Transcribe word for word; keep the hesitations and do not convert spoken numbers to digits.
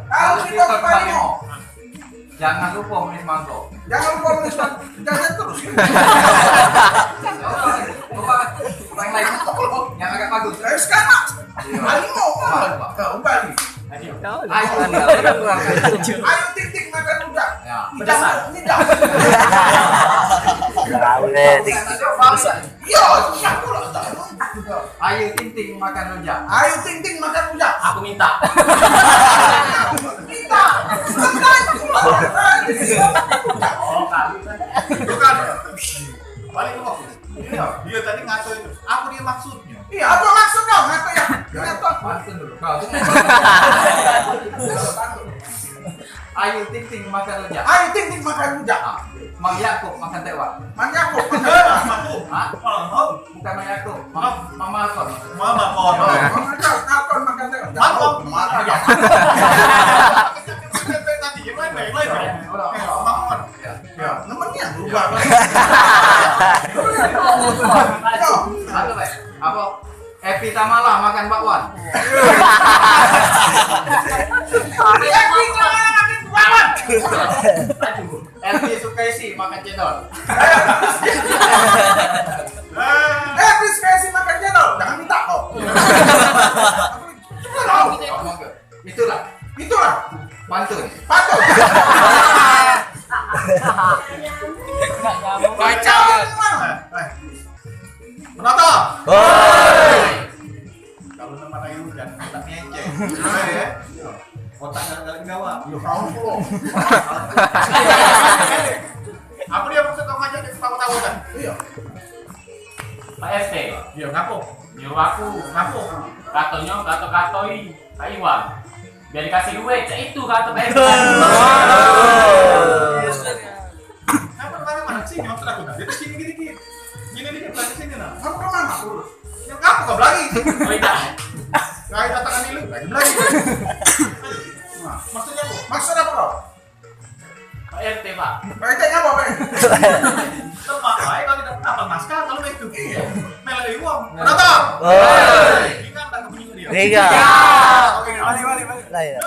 Kalau kita ke Palimo, jangan lupa beli semangkuk. Jangan lupa beli semangkuk. Jangan terus. Coba, coba yang lain. Yang agak bagus. Ayo sekarang. Palimo, Pak. Kau balik. Ayo, ayo, ayo, ayo. Ayo, Ting Ting makan rujak. Ya, pedesan. Tidak. Tahu deh, Ting Ting. Iya, siap pula. Ayo, Ting Ting makan rujak. Ayo, Ting Ting makan rujak. Aku minta. Minta. Sebentar. Oh, kalu kan. Bukan. Balik ke fokus. Iya, dia tadi ngaco itu. Apa dia maksudnya? Iya, apa maksudnya? Ngaco ya? Ngaco. Pantun dulu. Kau tu. Ayo, Ting Ting makan rujak. Ayo, Ting Ting makan rujak. Ah, Mang Yakub makan tewak. Mang Yakub makan tewak. Hah? Bukan Mang Yakub. Mang, Mang Malkon. Mang Malkon. Oh, Mang Malkon, Malkon makan tewak. Malkon. Malkon. Tadi, yang lain, yang lain. Orang, orang. Malkon. Ya. Ya, nemennya berubah. Apa, Pak? Apa? Epi Tamala makan bakwan. Epi Tamala makan bakwan. Aduh. Epi Sukaisi makan cendol. Epi Sukaisi makan cendol. Jangan minta kau. Itulah. Itulah. Pantun. Pantun. Baca. Penonton. Hoi. Kalau nama Ayu dan kita ngecek. Otak galak gawa. Ya, kamu pulo. Apa dia maksud kamu ajak dia ketawa-tawa kan? Iya. Pak R T. Iya, ngapo? Nyuruh aku. Ngapo? Katonyo, kato-katoi Pak Iwan. Biar dikasih duit, cak itu kata Pak R T. Ngapo kemana-mana? Sini, maksud aku, nah. Dia tuh sini dikit. Gini dikit, lagi sini, nah. Ngapo kemana? Lurus. Ya, ngapo kau belagi? Oh, iya. Kau datang dulu, lagi belagi. Nah, maksudnya apa? Maksud apa kau? Pak R T, Pak. Pak R T ngapa, Pak? Tempat baik kalau tidak apa masker kalau itu. Iya. Melok uang. Penonton. Oi. Ingat tak bunyi dia? Tiga. Oke, balik, balik, balik. Lah, ya.